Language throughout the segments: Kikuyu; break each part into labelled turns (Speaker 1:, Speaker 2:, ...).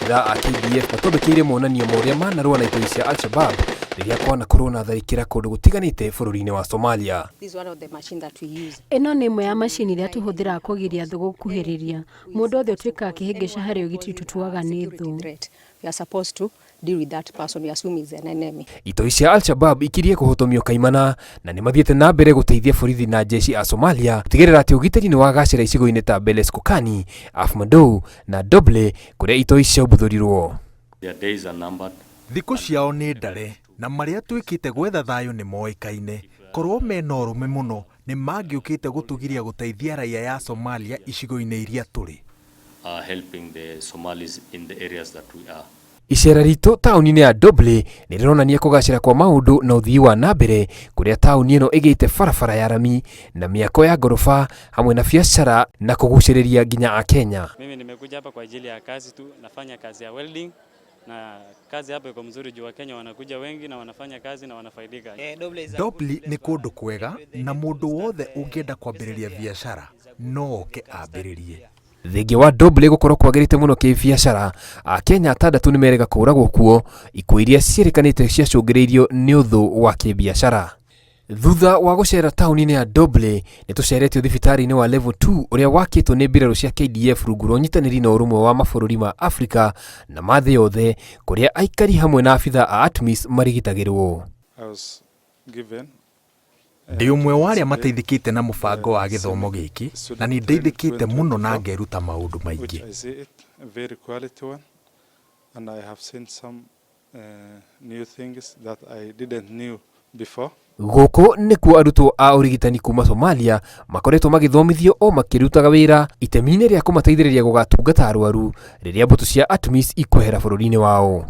Speaker 1: Abithaa a KDF matwambĩkĩire monanio ma ũrĩa manarũa na itoi cia Al-Shabab rĩrĩa kwanakorwo na tharĩkĩra kũndũ gũtiganĩte bũrũri-inĩ wa Somalia.
Speaker 2: This is one of the machine that we use.
Speaker 3: Ĩno nĩ ĩmwe ya macini iria tũhũthĩraga kũgiria thũ gũkuhĩrĩria. Mũndũ wothe ũtuĩkaga kĩhĩngĩca harĩ ũgitĩri tũtuaga nĩ thũ.
Speaker 2: Threat. We are supposed to deal with that person. We assume is an enemy.
Speaker 1: Itoi cia Al-Shabab ikirie kũhotomio kaimana na nĩ mathiĩte na mbere gũteithia borithi na jeshi a Somalia gũtigĩrĩra atĩ ũgitĩri nĩ wagacĩra icigo-inĩ ta Beles Kokani, Afmadow na Doble kũrĩa itoi ciaumbuthũrirwo.
Speaker 4: Their days are numbered.
Speaker 5: Thikũ ciao nĩ ndare na marĩa twĩkĩte gwetha thayũ nĩ moĩkaine. Korwo mena ũrũme mũno nĩ mangĩũkĩte gũtũgiria gũteithia raia ya Somalia icigo-inĩ iria tũrĩ.
Speaker 4: Helping the Somalis in the areas that we are.
Speaker 1: Icera ritũ taũni-inĩ ya Doble nĩ rĩronania kũgacĩra kwa maũndũ na ũthii wa na mbere kũrĩa taũni ĩno ĩgĩte barabara ya rami na mĩako ya ngoroba hamwe na biacara na kũgucĩrĩria nginya Akenya.
Speaker 6: Mimi nimekuja hapa kwa ajili ya kazi tu, nafanya kazi ya welding na kazi hapa iko mzuri juu Wakenya wanakuja wengi na wanafanya kazi na wanafaidika.
Speaker 5: Dopli nĩ kũndũ kwega na mũndũ wothe ũngĩenda kwambĩrĩria biacara no oke ambĩrĩrie.
Speaker 1: Thengia wa Doble gũkorwo kwagĩrĩte mũno kĩbiacara, Akenya atandatũ nĩ merĩga kũragwo kuo, ikuũ iria ciĩrĩkanĩte ciacũngĩrĩirio nĩ ũthũ wa kĩbiacara. Thutha wa gũcera taũni-inĩ ya Doble nĩ tũceretio thibitarĩ-inĩ wa Level 2 ũrĩa wakĩtwo nĩ mbirarũ cia KDF rungu rwa ũnyitanĩri na ũrũmwe wa mabũrũri ma Afrika na ma thĩ yothe kũrĩa aikari hamwe na abitha a ATMIS marigitagĩrwo.
Speaker 7: I was given
Speaker 5: Ndĩ ũmwe wa arĩa mateithĩkĩte na mũbango wa gĩthomo gĩkĩ na nĩ ndeithĩkĩte mũno na ngeruta maũndũ
Speaker 7: which
Speaker 5: maingĩ.
Speaker 7: I see it a very quality one, and I have seen some new things that I didn't knew before.
Speaker 1: Gũkũ nĩkuo arutwo a ũrigitani kuma Somalia makoretwo magĩthomithio o makĩrutaga wĩra itemi-inĩ rĩa kũmateithĩrĩria gũgatungata arwaru rĩrĩa mbũtũ cia ATMIS ikwehera bũrũri-inĩ wao.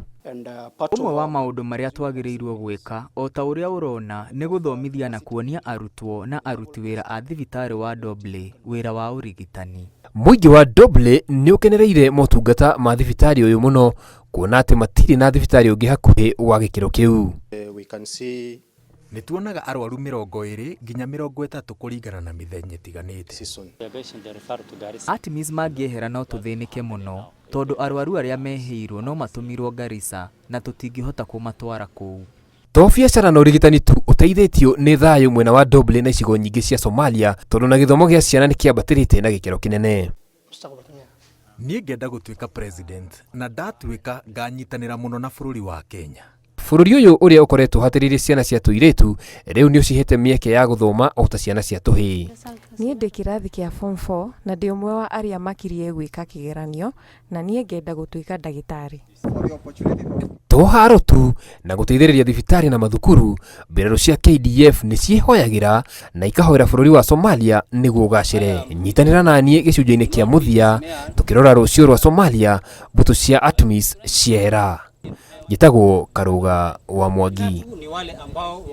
Speaker 8: Ũmwe wa maũndũ marĩa twagĩrĩirũo gwĩka, o ta ũrĩa ũrona, nĩ gũthomithia na kuonia arutwo na aruti wĩra a thibitarĩ wa Doble wĩra wa ũrigitani.
Speaker 1: Mũingĩ wa Doble nĩ ũkenereire motungata ma thibitarĩ ũyũ mũno kuona atĩ matirĩ na thibitarĩ ũngĩ hakuhĩ wa gĩkĩro kĩu.
Speaker 9: We can see
Speaker 5: Nĩ tuonaga arwaru 20 nginya 30 kũringana na mĩthenya ĩtiganĩte.
Speaker 9: season.
Speaker 8: ATMIS mangĩehera no tũthĩnĩke mũno tondũ arwaru arĩa mehĩirwo no matũmirwo Garissa na tũtingĩhota kũmatwara kũu.
Speaker 1: To biacara na ũrigitani tu ũteithĩtio nĩ thayũ mwena wa Doble na icigo nyingĩ cia Somalia tondũ na gĩthomo gĩa ciana nĩ kĩambatĩrĩte na gĩkĩro kĩnene.
Speaker 5: Niĩ ngenda gũtuĩka president na ndatuĩka nganyitanĩra mũno na bũrũri wa Kenya.
Speaker 1: Bũrũri ũyũ ũrĩa ũkoretwo ũhatĩrĩirie ciana cia tũirĩtu rĩu nĩ ũcihete mĩeke ya gũthoma o ta ciana cia tũhĩĩ.
Speaker 10: Niĩ ndĩ kĩrathi kĩa form 4 na ndĩ ũmwe wa arĩa makirie gwĩka kĩgeranio na niĩ ngenda gũtuĩka ndagĩtarĩ.
Speaker 1: To haro tu na gũteithĩrĩria thibitarĩ na mathukuru, mbirarũ cia KDF nĩ ciĩhoyagĩra na ikahoera bũrũri wa Somalia nĩguo ũgacĩre. Nyitanĩra na niĩ gĩcunjĩ-inĩ kĩa mũthia tũkĩrora rũciũ rwa Somalia mbũtũ cia ATMIS ciehera. Njĩtagwo Karũga wa Mwangi.
Speaker 11: Ni wale ambao